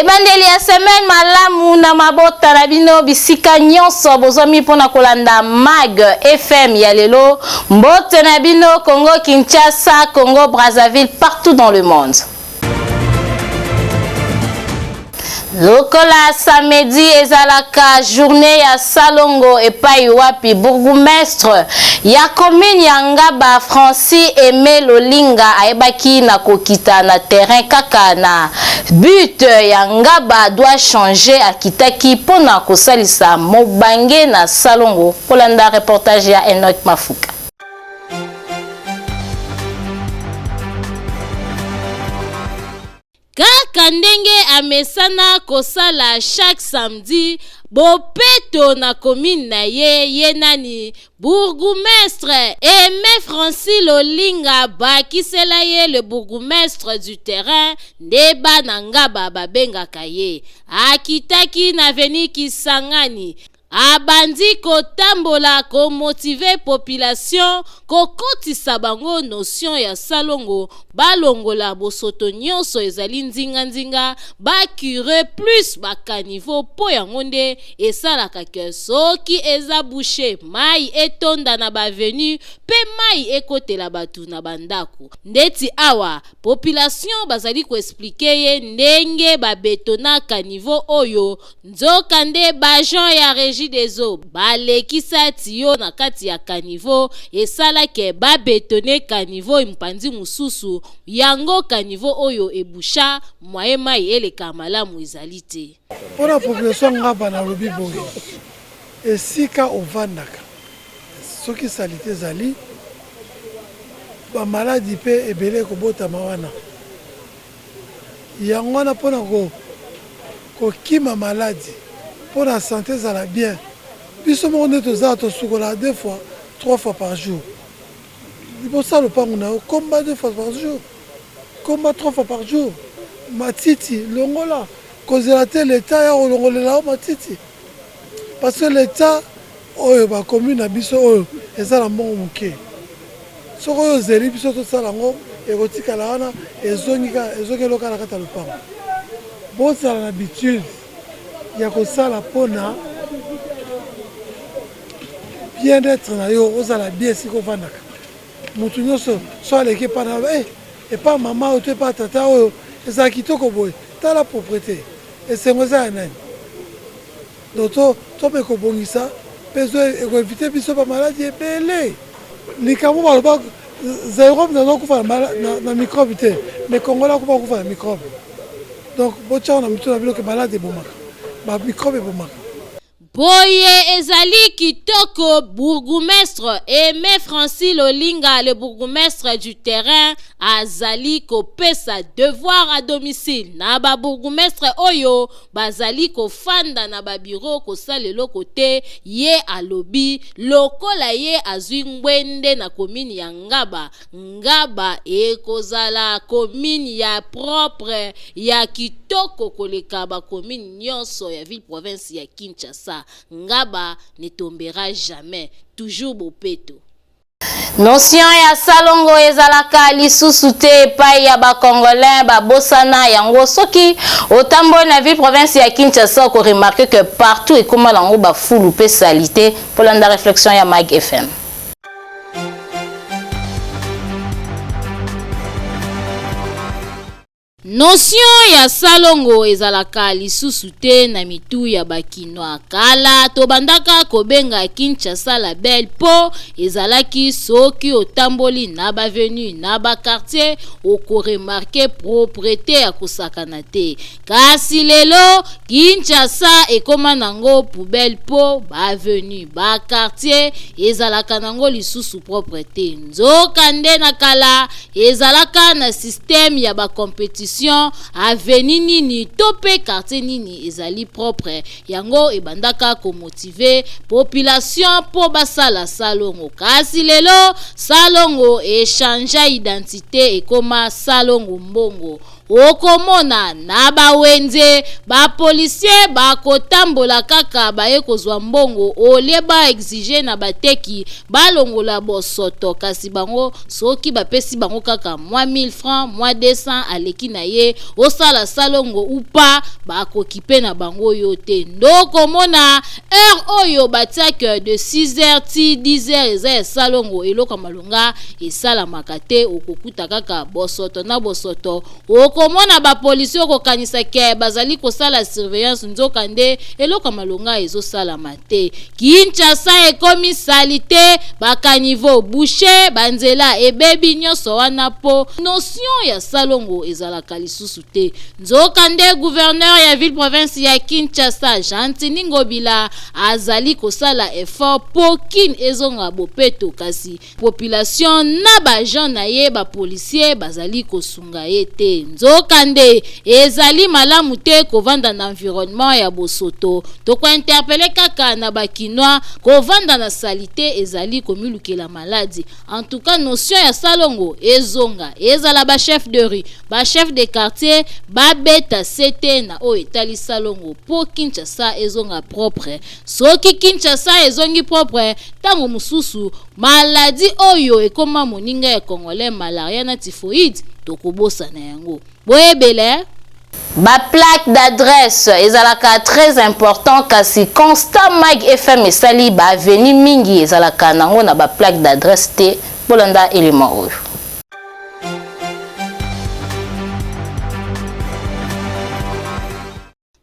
Ebandeli ya semaine malamu na mabota na bino bisika nyonso bozwami mpo na kolanda Mag FM ya lelo. Mbote na bino Congo Kinshasa, Congo Brazzaville, partout dans le monde. Lokola samedi ezalaka journée ya salongo epai wapi bourgmestre ya commune ya Ngaba Francis Aime Lolinga ayebaki na kokita na terrain kaka na but ya Ngaba doit changer akitaki mpo na kosalisa mobange na salongo. Kolanda reportage ya Enoch Mafuka. Kaka ndenge amesana kosala chaque samedi, bopeto na commune na ye, ye nani? Bourgoumestre Aime Francis Lolinga bakisela ye le bourgoumestre du terrain nde bana Ngaba babengaka ye. Akitaki na avenue Kisangani, Abandi kotambola ko motiver population, kokotisa bango notion ya salongo, balongola bosoto nionso ezali nzinga nzinga, ba curer plus ba caniveaux mpo yango nde esalaka que soki eza boucher mayi etonda na ba avenues mpe mayi ekotela batu na ba ndaku. Ndeti awa Population bazali ko expliquer ye ndenge ba betonna caniveau oyo, nzoka nde b'agents ya Regideso balekisa tuyau na kati ya caniveau esala que ba betonner caniveau mpanzi mosusu, yango caniveau oyo e boucha, moyen mayi eleka malamu ezali te. Pona population Ngaba nalobi boye, esika ovandaka soki salite ezali, ba maladi pe ebele ekobotama wana. Yango wana pona kokima maladi, pona sante ezala bien, biso moko nde toza tosukolaka deux fois, trois fois par jour. Liboso ya lopango na yo, komba deux fois par jour, komba trois fois par jour. Matiti longola, kozela te l'etat aya kolongolela yo matiti. Parce que l'etat oyo ba commune na biso oyo eza na mbongo moke, soki oyo ozeli biso tosala yango ekotikala wana ezongi kaka ezongi eloko na kati ya lopango. Bozala na habitude ya kosala mpona bien etre na yo, ozala bien esika ovandaka. Moto nyonso so aleki epa na yo eh, epa mama oyo to epa tata oyo ezala kitoko boye, tala proprete, esengo eza ya nani? Donc to to kobongisa mpe ezo eko eviter biso ba maladi ebele. Likambo baloba Zaïrois nazo kufa na, na, na microbe te mais Congolais akufa kufa na microbe. Donc botia na mitu na bino ke maladi ebomaka, ba microbe ebomaka. Boye ezali kitoko bourgoumestre Aime Francis Lolinga le bourgoumestre du terrain azali kopesa devoir à domicile na ba bourgoumestre oyo bazali kofanda na ba bureau kosala eloko te, ye alobi lokola ye azwi ngwende na commune ya Ngaba, Ngaba ekozala commune ya propre ya kitoko koleka ba commune nionso ya ville province ya Kinshasa, Ngaba ne tombera jamais, toujours bopeto. Notion ya salongo ezalaka lisusu te epai ya ba congolais, babosana yango. Soki otamboli na ville province ya Kinshasa oko remarquer que partout ekoma nango ba fulu pe salite. Kolanda reflexion ya Mag FM. Notion ya salongo ezalaka lisusu te na mitu ya ba kinois. Kala tobandaka kobenga Kinshasa la belle po ezalaki soki otamboli na ba avenues na ba quartiers oko remarquer proprete ya kosakana te. Kasi lelo Kinshasa ekoma nango poubelle po ba avenues, ba quartiers ezalaka nango lisusu propre te. Nzoka nde na kala ezalaka na système ya ba competition, avenue nini to pe quartier nini ezali propre, yango ebandaka ko motiver population po basala salongo. Kasi lelo salongo e changea identite ekoma salongo mbongo. Okomona na ba wenze ba policiers bakotambola kaka baye kozwa mbongo au lieu ba exiger na bateki balongola bosoto kasi bango soki bapesi bango kaka mwa 1000 francs mwa 200 aleki na ye osala salongo ou pas bakokipe na bango yo te. Ndokomona heure oyo batia que de 6 heures ti 10 heures eza ya salongo eloko ya malonga esalamaka te, okokuta kaka bosoto na bosoto. Okomona ba policiers okokanisa ke bazali kosala surveillance nzoka nde eloko ya malonga ezosalama te. Kinshasa ekomi salite, ba caniveaux bouches, ba nzela ebebi, nyonso wana po notion ya salongo ezalaka lisusu te. Nzoka nde gouverneur ya ville province ya Kinshasa Gentiny Ngobila azali kosala effort po Kin ezonga bopeto kasi population na ba agents na ye ba policiers bazali kosunga ye te. Nzoka nde ezali malamu te kovanda na environnement ya bosoto. Toko interpeller kaka na ba kinois kovanda na salite ezali komilukela maladi. En tout cas notion ya salongo ezonga, ezala ba chefs de rue, ba chefs de quartier babeta sete na oyo etali salongo po Kinshasa ezonga propre. Soki Kinshasa ezongi propre, tango mosusu maladie oyo ekoma moninga ya congolais malaria na typhoïde tokobosana yango. Boyebela. Ba plaque d'adresse ezalaka très important kasi constat Mag FM esali ba avenue mingi ezalaka nango na ba plaque d'adresse te. Bolanda élément oyo.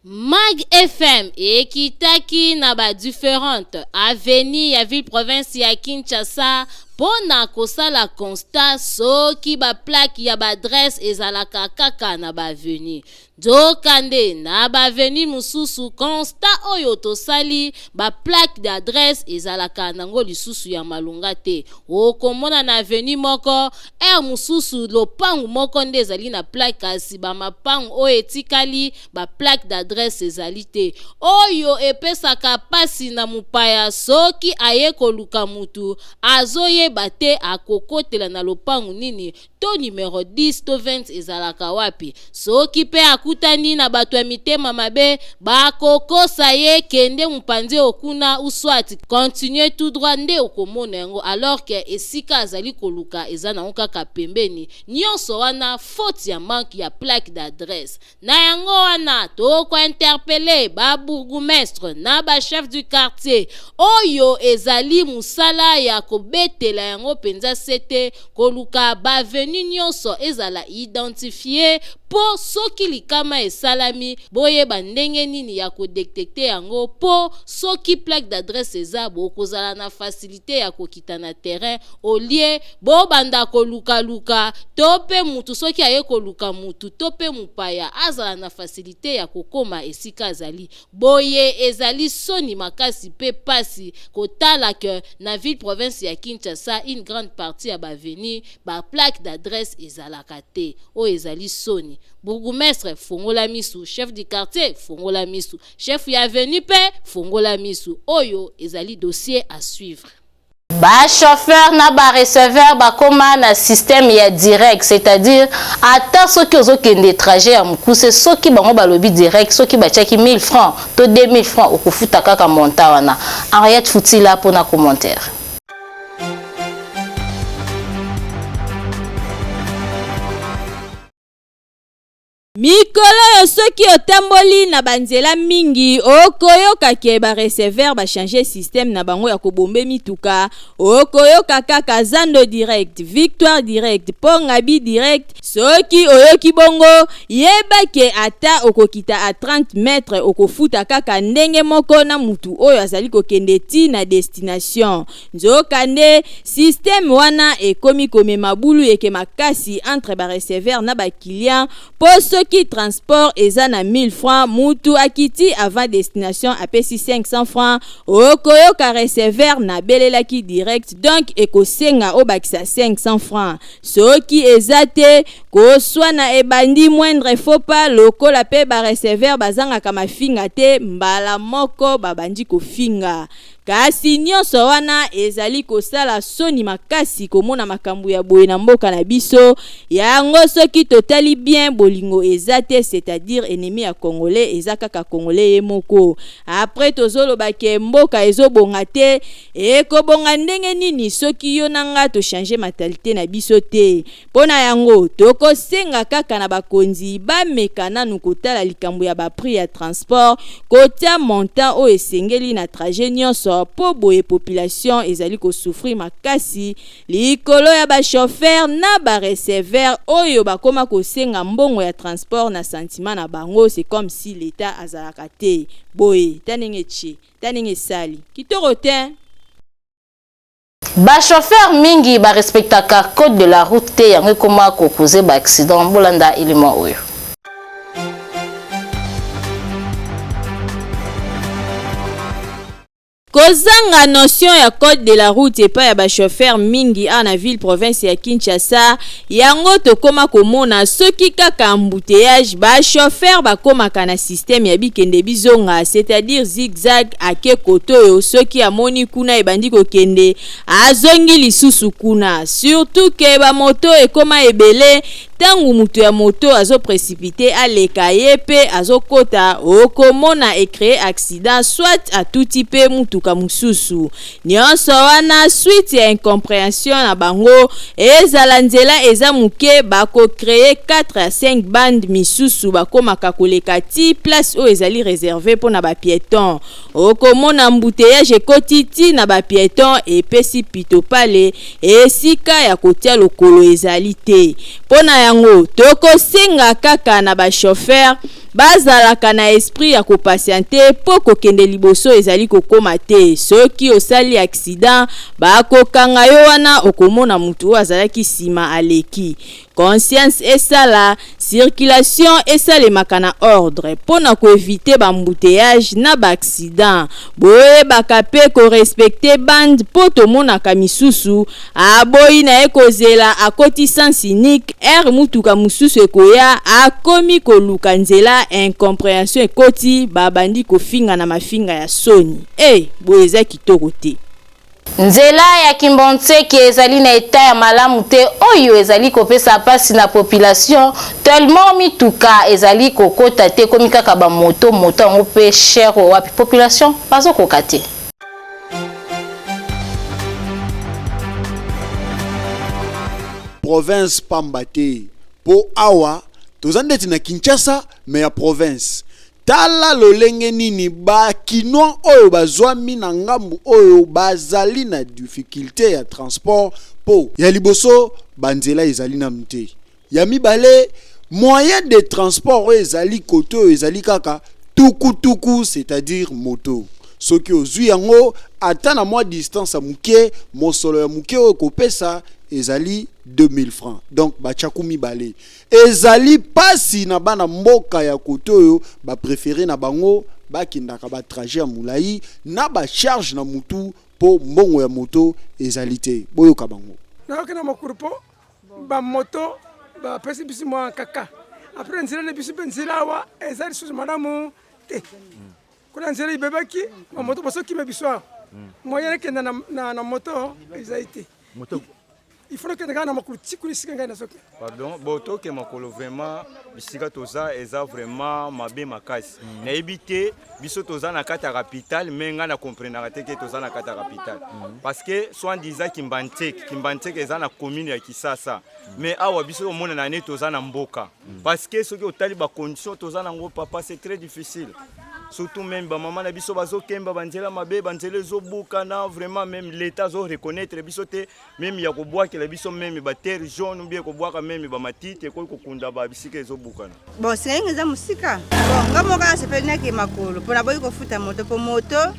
Mag FM ekitaki na ba differentes avenues ya ville province ya Kinshasa mpo na kosala constat soki ba plaques ya ba adresse ezalaka kaka na ba avenues. Nzokande na ba avenues mosusu constat oyo tosali ba plaques d'adresse ezalaka nango lisusu ya malonga te. Okomona na avenue moko heure mosusu lopangu moko nde ezali na plaque kasi ba mapangu oyo etikali ba plaque d'adresse ezali te. Oyo epesaka pasi na mopaya soki aye koluka mutu azoyeba te akokotela na lopangu nini to numero 10 to 20 ezalaka wapi. Soki pe akutani na bato ya mitema mabe bakokosa ye kende mopanzi oyo kuna ou soit continuer tout droit nde okomona yango alors que esika azali koluka eza nango kaka pembeni. Nionso wana faute ya manque ya plaque d'adresse. Na yango wana toko interpeller ba bourgoumestres na ba chefs du quartier oyo ezali mosala ya kobetela yango penza sete koluka ba avenues nionso ezala identifier po soki likama esalami boyeba ndenge nini ya ko detecter yango po soki plaque d'adresse eza bokozala na facilite ya kokita na terrain au lieu bobanda kolukaluka to pe mutu soki aye koluka mutu to pe mupaya azala na facilite ya kokoma esika azali. Boye ezali soni makasi pe pasi kotala que na ville province ya Kinshasa une grande partie ya ba avenues ba plaques d'adresse ezalaka te. Oyo ezali soni. Bourgoumestre fongola misu, chef du quartier fongola misu, chef ya avenue pe fongola misu. Oyo ezali dossier à suivre. Ba chauffeurs na ba receveurs bakoma na système ya direct, c'est-à-dire ata soki ozokende trajet ya mokuse, soki bango balobi direct, soki batiaki 1000 francs to 2000 francs okofuta kaka montant wana. Henriette Futila pona commentaire. Mikolo oyo soki otamboli na ba nzela mingi okoyoka ke ba receveur ba changer système na bango ya kobombe mituka, okoyoka kaka zando direct, victoire direct, pont ngabi direct, soki oyoki bongo yeba ke ata okokita a 30 mètres okofuta kaka ndenge moko na mutu oyo azali kokende ti na destination. Nzokande, système wana ekomi komema bulu eke makasi entre ba receveurs na ba clients mpo soki transport eza na 1000 francs mutu akiti avant destination apesi 500 francs okoyoka receveur nabelelaki direct donc ekosenga obakisa 500 francs soki eza te koswana ebandi moindre faux pas lokola pe ba receveurs bazangaka mafinga te mbala moko babandi kofinga. Kasi nionso wana ezali kosala soni makasi komona makambu ya boye na mboka na biso, yango soki totali bien bolingo eza te c'est à dire ennemi ya congolais eza kaka congolais ye moko après tozoloba ke mboka ezobonga te ekobonga ndenge nini soki yo na nga to changer mentalite na biso te Mpo na yango, tokosenga kaka na bakonzi bameka nanu kotala likambo ya ba prix ya transport, kotia montant oyo esengeli na trajet nionso mpo boye population ezali ko souffrir makasi likolo ya ba chauffeurs na ba receveurs oyo bakoma kosenga mbongo ya transport na sentiment na bango, c'est comme si l'Etat azalaka te. Boye, ta ndenge etie, ta ndenge esali. Kitoko tein! Ba chauffeurs mingi ba respectaka code de la route te yango ekoma ko causer ba accident bolanda element oyo. Kozanga notion ya code de la route epai ya ba chauffeurs mingi awa na ville province ya Kinshasa, yango tokoma komona soki kaka embouteillage ba chauffeurs bakomaka na système ya bikende bizonga c'est-à-dire zig-zag ake kotoyo soki amoni kuna ebandi kokende azongi lisusu kuna surtout que ba moto ekoma ebele tangu mutu ya moto azo precipite aleka ye pe azokota okomona e cree accident soit atuti pe mutuka mususu Nionso wana suite ya incomprehension na bango, ezala nzela eza muke bako creer 4 à 5 bandes misusu bakomaka koleka ti place oyo ezali reserve pona ba pietons. Okomona embouteillage ekoti ti na ba pietons epesi pitopale esika ya kotia lokolo ezali te. Pona yango tokosenga kaka na ba chauffeurs Bazalaka na esprit ya ko patienter po kokende liboso ezali kokoma te. Soki osali accident bakokanga yo wana okomona mutu oyo azalaki sima aleki. Conscience esala, circulation esalemaka na ordre po na ko eviter ba embouteillages na ba accidents. Boyebaka pe ko respecter bande po tomonaka misusu Aboyi na ye kozela akoti sens unique heure mutuka mususu ekoya akomi koluka nzela incomprehension ekoti babandi kofingana mafinga ya soni eh boye eza kitoko te. Nzela ya Kimbanseke ezali na etat ya malamu te oyo ezali kopesa pasi na population tellement mituka ezali kokota te ekomi kaka ba moto, moto yango pe cher wapi population bazokoka te. Province pamba te po awa toza ndeti na Kinshasa mais ya province. Tala lolenge nini ba kinois oyo bazwami na ngambu oyo bazali na difficulte ya transport po ya liboso ba nzela ezali nanu te, ya mibale moyen de transport oyo ezali kote oyo ezali kaka tukutuku c'est-à-dire moto. Soki ozwi yango ata na mwa distance ya moke, mosolo ya moke oyo okopesa ezali 2000 francs. Donc bachaku mibale. Ezali pasi na bana mboka ya kote oyo ba prefere na bango bakendaka ba trajet ya molayi na ba charge na mutu po mbongo ya moto ezali te. Boyoka bango. Nayoki na makulu po ba moto bapesi biso mwa kaka apres nzela na biso mpe nzela awa eza lisusu malamu te kuna nzela ibebaki bamoto bazokima biso awa moyen nakenda na moto ezali te il faut nakende kaka na makolo ti kuna esika ngai nazokende pardon botoke makolo vraiment bisika toza eza vraiment mabe makasi mm. nayebi te biso toza na kati ya capitale me ngai na comprenaka te ke toza na kati ya capitale mm. parce que soit disant kimbanseke kimbanseke eza na commune ya kisasa mm. mais awa biso omonana ne toza na mboka mm. parce que soki otali bacondition toza nango papa c'est très difficile surtout meme bamama na biso bazokemba banzela mabe banzela ezobukana vraiment meme l'état azo reconnaître biso te meme ya kobwakela biso meme ba terre jaune ou bien kobwaka meme ba matiti ekoki kokunda ba bisika ezobukana. Bon singa eza mosika bon nga moko nasepeli nake makolo mpo naboyi kofuta moto mpo moto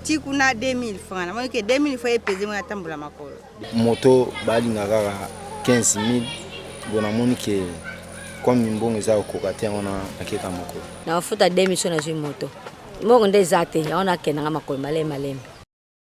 ti kuna 2000 francs namoni ke 2000 francs epeze ngo natambola makolo. Moto balinga kaka 15000 bon namoni ke comme mbongo eza kokoka te yango nakeka makolo. Nakofuta 2000 so nazwi moto mbongo nde eza te yango nakendanga makolo malemi malemi.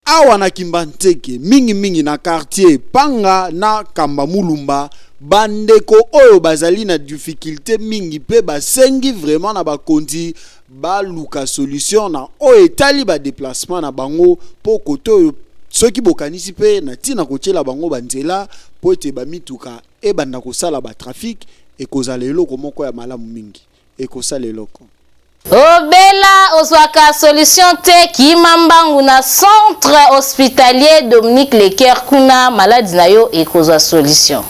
Awa na Kimbanseke, mingi mingi na quartier Panga na Kamba Mulumba, ba ndeko oyo bazali na difficulte mingi pe basengi vraiment na bakonzi Baluka solution na oyo etali ba deplacement na bango mpo kote oyo soki bokanisi mpe na ntina kotiela bango banzela mpo ete bamituka ebanda kosala ba trafic, ekozala eloko moko ya malamu mingi, ekosala eloko. Obela ozwaka solution te, kima mbangu na centre hospitalier Dominique Lecoeur, kuna maladi na yo ekozwa solution.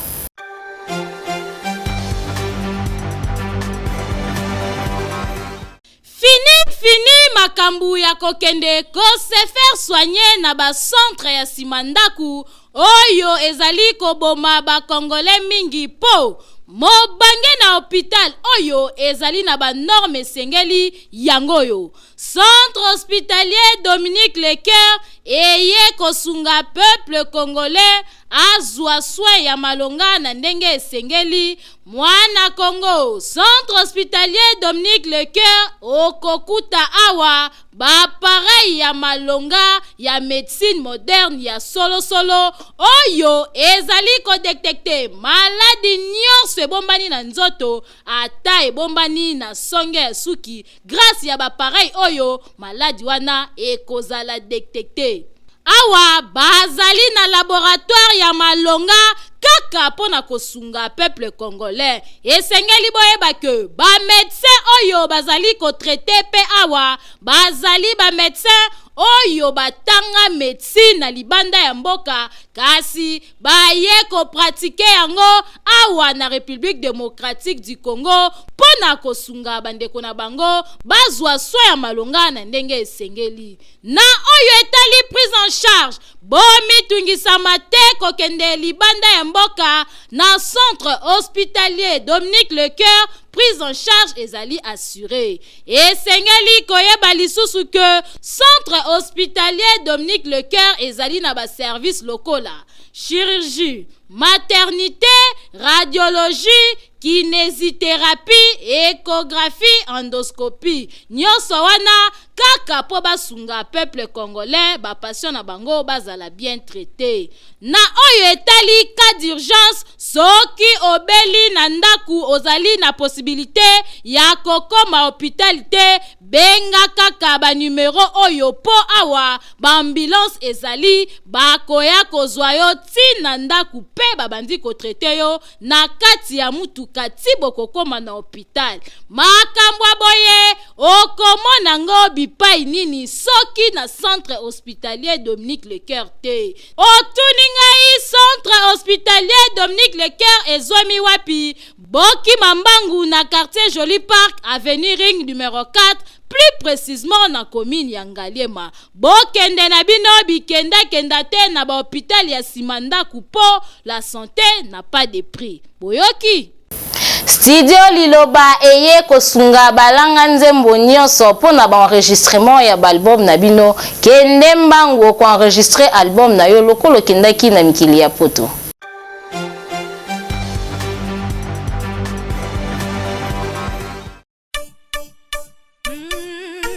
Fini fini makambu ya kokende ko se faire soigner na ba centre ya sima ndaku oyo ezali koboma ba congolais mingi po mobange na hopital oyo ezali na ba normes esengeli yango oyo Centre hospitalier Dominique Lecoeur eye kosunga peuple congolais azua soin ya malonga na ndenge esengeli. Mwana Congo, Centre hospitalier Dominique Lecoeur okokuta awa ba appareils ya malonga ya medecine moderne ya solo solo oyo ezali ko detecter maladi nionso ebombani na nzoto ata ebombani na songe ya suki. Grace ya ba appareil oyo maladi wana ekozala detecte. Awa bazali na laboratoire ya malonga kaka mpo na kosunga peuple congolais. Esengeli boyeba que ba medecins oyo bazali ko traiter mpe awa bazali ba medecins oyo batanga medecine na libanda ya mboka kasi baye ko pratiquer yango awa na Republique democratique du Congo mpo na kosunga bandeko na bango bazwa soin ya malonga na ndenge esengeli. Na oyo etali prise en charge, bomitungisama te kokende libanda ya mboka na centre hospitalier Dominique Lecoeur, prise en charge ezali assuree. Esengeli koyeba lisusu que Centre hospitalier Dominique Lecoeur ezali na ba services lokola chirurgie, maternite, radiologie, kinesitherapie, echographie, endoscopie. Nionso wana kaka mpo basunga peuple congolais, ba patients na bango bazala bien traiter. Na oyo etali cas d'urgence, soki obeli na ndaku ozali na possibilite ya kokoma hopital te, benga kaka ba numero oyo po awa ba ambulance ezali, bakoya kozwa yo ti na ndaku pe babandi ko traiter yo na kati ya mutuka ti bokokoma na hopital. Makambo ya boye okomona ngo bipayi nini soki na centre hospitalier Dominique Lecoeur te? Otuni ngai centre hospitalier Dominique Lecoeur ezwami wapi? Bokima mbangu na quartier Joli Parc, avenue Ring numero 4, plus precisement na commune ya Ngaliema. Bokende na bino bikenda kenda te na ba hopital ya sima ndaku po la sante n'a pas de prix. Boyoki? Studio Liloba eye kosunga balanga nzembo nyonso mpo na ba enregistrement ya ba album na bino. Kende mbangu oko enregistrer album na yo lokola okendaki na mikili ya poto.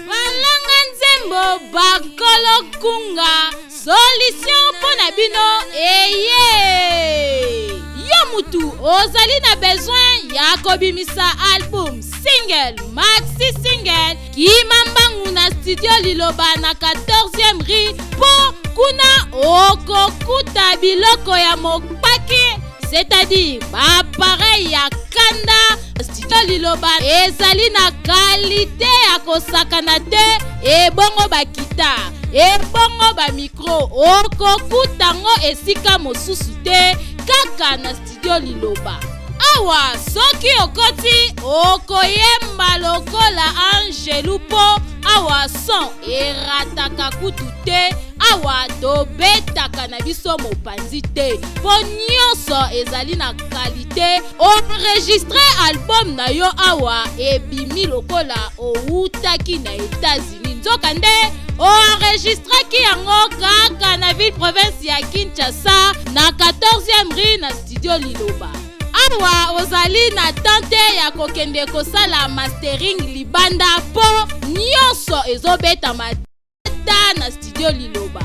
Balanga nzembo bakolo kunga solution mpo na bino eye yo mutu ozali na besoin ya kobimisa album single maxi single kima mbangu na studio liloba na 14e rue mpo kuna okokuta biloko ya mopaki c'est-à-dire baappareil ya kanda. Studio liloba ezali na kalite ya kosakana te, ebongo bakita ebongo bamikro okokuta ngo esika mosusu te kaka na studio liloba. Awa soki okoti okoyemba lokola angelu po awa son erataka kutu te. Awa tobetaka na biso mopanzi te po nyonso ezali na kalite. Enregistre album na yo awa ebimi lokola owutaki na Etats-Unis, nzokande oenregistraki yango kaka na ville province ya Kinshasa na 14e rue na studio Liloba. Awa ozali na temps te ya kokende kosala mastering libanda po nyonso ezobetama ta na studio Liloba.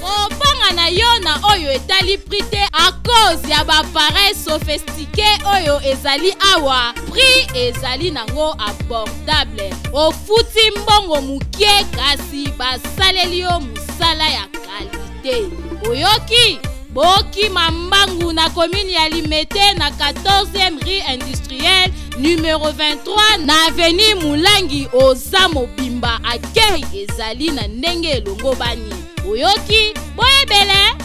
Kobanga Kobanga na yo na oyo etali prix te à cause ya ba appareil sophistiqué oyo ezali awa, prix ezali nango abordable. Ofuti mbongo mokie kasi basaleli yo mosala ya qualité. Oyoki? Bokima mbangu na commune ya Limete na 14e rue industrielle numero 23 na avenue Mulangi oza mobimba accueil ezali na ndenge elongobani. Oyoki? Boyebele!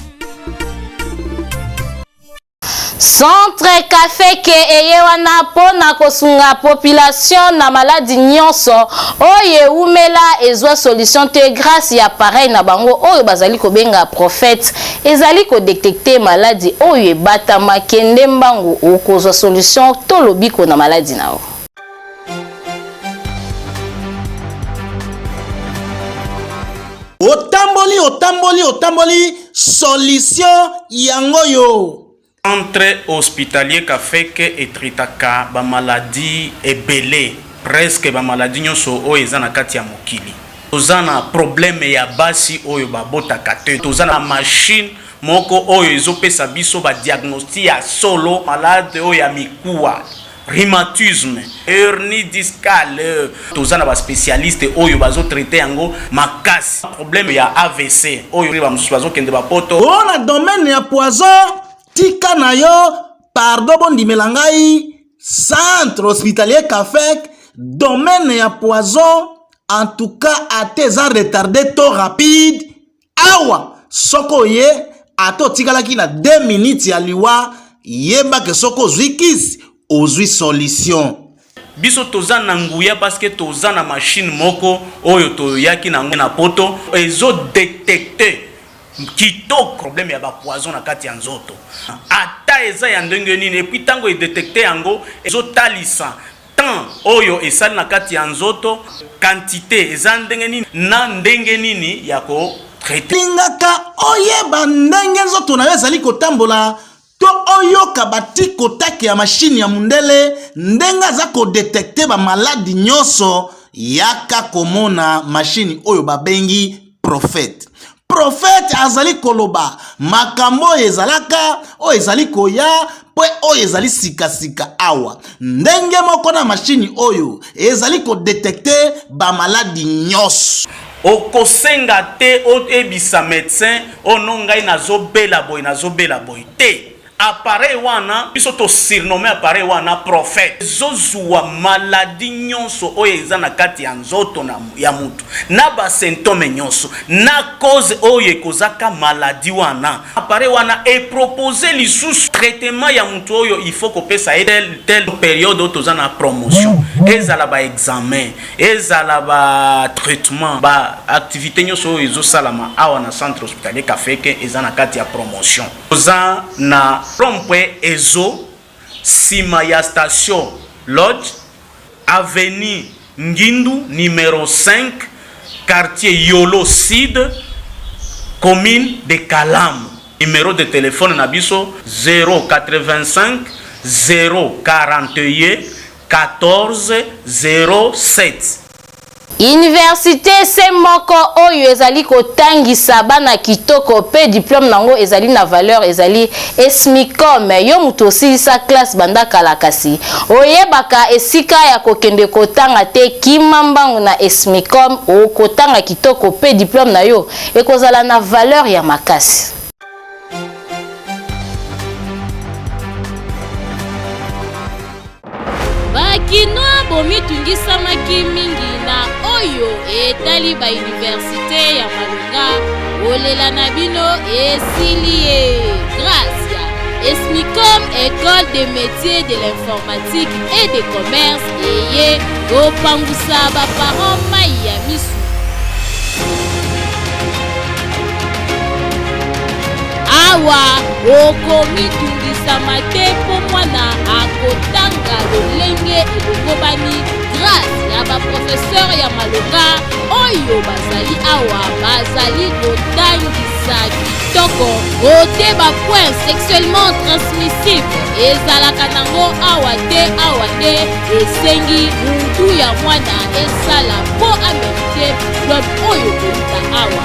Centre Kafeke eye wana mpo na kosunga population na maladi nyonso oyo ewumela ezwa solution te grâce ya appareil na bango oyo bazali kobenga prophète ezali kodetecte maladi oyo ebatama. Kende mbangu okozwa solution to lobiko na maladi na yo. Otamboli, otamboli, otamboli, solution yango yo. Centre hospitalier Kafeke etritaka ba maladie ebele, presque ba maladie nyonso oyo eza na kati ya mokili. Toza na problème ya basi oyo babotaka te, toza na machine moko oyo ezopesa biso ba diagnostic ya solo malade oyo ya mikuwa, rhumatisme, hernie discale. Toza na ba specialiste oyo bazo traiter yango makasi. Problème ya AVC oyo ba mosusu bazokende ba poto. Oh na domaine ya poison tika na yo pardon bondimela ngai centre hospitalier Kafek domaine ya poison en tout cas ata eza retarde to rapide awa soki oye ata otikalaki na 2 minutes ya liwa yeba ke soki ozwi kisi ozwi solution. Biso toza na nguya parce que toza na machine moko oyo toyaki na yango na poto ezo detecter kitoko problème ya ba poison na kati ya nzoto ata eza ya ndenge nini et puis tango e detecter yango ezo talisa Temps oyo esali na kati ya nzoto, quantite eza ndenge nini na ndenge nini ya ko traiter. Lingaka oyeba ndenge nzoto na yo ezali kotambola to oyoka ba tic-au-tac ya machine ya mundele ndenge aza ko detecter ba maladi nyoso, yaka komona machine oyo babengi prophète. Prophète azali koloba makambo oyo ezalaka, oyo ezali koya, mpe oyo ezali sikasika awa. Ndenge moko na mashini oyo ezali kodetekte bamaladi nyonso. Okosenga te oyebisa medecin oh non ngai nazobela boye nazobela boye te. Appareil wana biso to surnomme appareil wana prophète ezo zuwa maladie nyonso oyo eza na kati ya nzoto na ya mutu na ba symptome nyonso na cause oyo ekozaka maladie wana. Appareil wana e proposer lisusu traitement ya mutu oyo il faut kopesa ye tel tel periode oyo toza na promotion, ezala ba examen, ezala ba traitement, ba activite nyonso oyo ezo salama awa na centre hospitalier Kafeke eza na kati ya promotion. Toza na rond-point Ezo, sima ya station Lodge, avenue Ngindu numero 5, quartier Yolo Sud, commune de Kalamu. Numero de telephone na biso 085 041 14 07. Universite se moko oyo ezali kotangisa bana kitoko pe diplome nango ezali na valeur ezali Esmicom. Yo mutu osilisa classe banda kala kasi oyebaka esika ya kokende kotanga te, kima mbangu na Esmicom okotanga kitoko pe diplome na yo ekozala na valeur ya makasi. Ba Kinois bomitungisamaki mingi na oyo etali ba universite ya malonga, kolela na bino esili ye. Grace ya Esmicom Ecole de métiers de l'informatique et de commerce eye kopangusa ba parents mayi ya misu. Awa okomitungisama te mpo mwana akotanga lolenge elongobani grâce ya ba professeur ya malonga oyo bazali awa bazali kotangisa kitoko ote ba point sexuellement transmissible ezalaka nango awa te. Awa nde esengi mutu ya mwana esala mpo amerite diplome oyo kouta awa.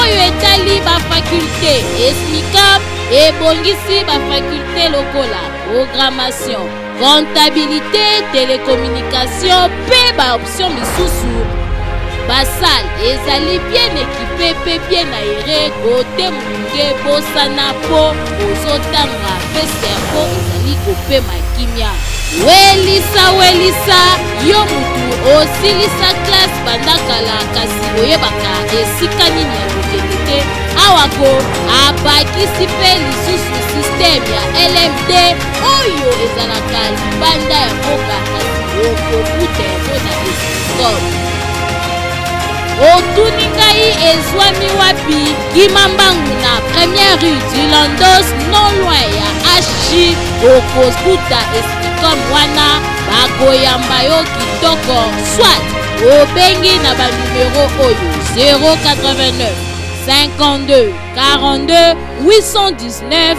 oyo etali ba faculte, Esmicam ebongisi ba faculte lokola programmation, comptabilité, telecommunication mpe ba option misusu. Ba salle ezali bien equipe mpe bien aere kote molunge bosana mpo ozotanga mpe cerveau ezali kopema kimia. Welisa welisa yo mutu osilisa classe banda kala kasi oyebaka esika nini ya kokende te awa ko abakisi mpe lisusu système ya LMD oyo ezalaka libanda ya mboka kasi okokuta yango na escom otuni ngai ezwami wapi kima mbangu na première rue du landos non loin ya hg okokuta escom wana bakoyamba yo kitoko soit obengi na banumero oyo 089 52 42 819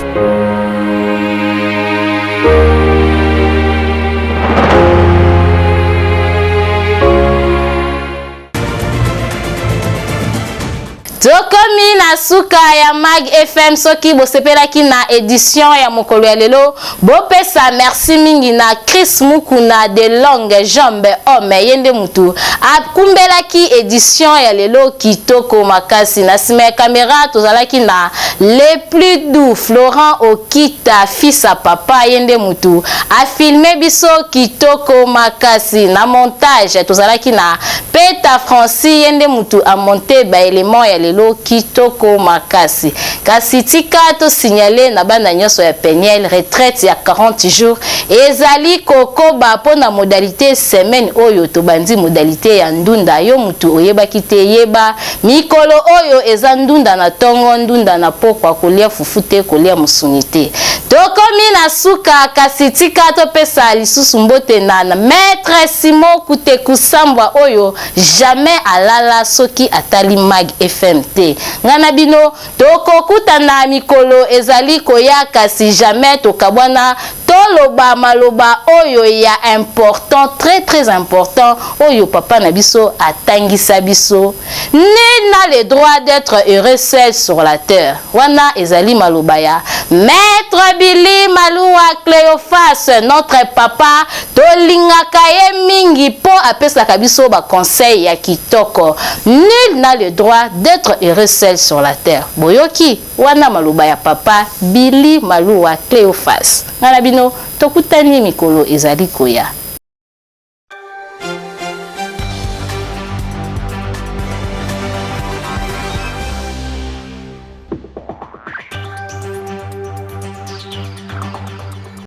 Tokomi na suka ya Mag FM soki bosepelaki na edition ya mokolo ya lelo bopesa merci mingi na Chris Mukuna de longue jambe homme ye nde mutu akumbelaki edition ya lelo kitoko makasi na sima ya kamera tozalaki na le plus doux Florent Okita fils à papa ye nde mutu afilme biso kitoko makasi na montage tozalaki na Peta Francis ye nde mutu a monte ba elements ya lelo kitoko makasi. Kasi tika to signaler na bana nionso ya Peniel retraite ya 40 jours ezali kokoba pona modalite semaine oyo tobandi modalite ya ndunda yo mutu oyebaki te yeba mikolo oyo eza ndunda na tongo ndunda na pokwa kolia fufu te kolia musuni te. Tokomi na suka kasi tika topesa lisusu mbote na na Maitre Simon Kuteku Sambwa oyo jamais alala soki atali Mag FM te. Nga na bino tokokutana mikolo ezali koya kasi jamais tokabwana toloba maloba oyo ya important très très important oyo papa na biso atangisa biso Nul n'a le droit d'etre heureux seul sur la terre. Wana ezali maloba ya Maître Billy Maluwa Cleophas, notre papa, tolingaka ye mingi po apesaka biso ba conseils ya kitoko. Nul n'a le droit d'etre heureux seul sur la terre. Boyoki? Wana maloba ya papa Billy Maluwa Cleophas. Nga na bino tokutani mikolo ezali koya.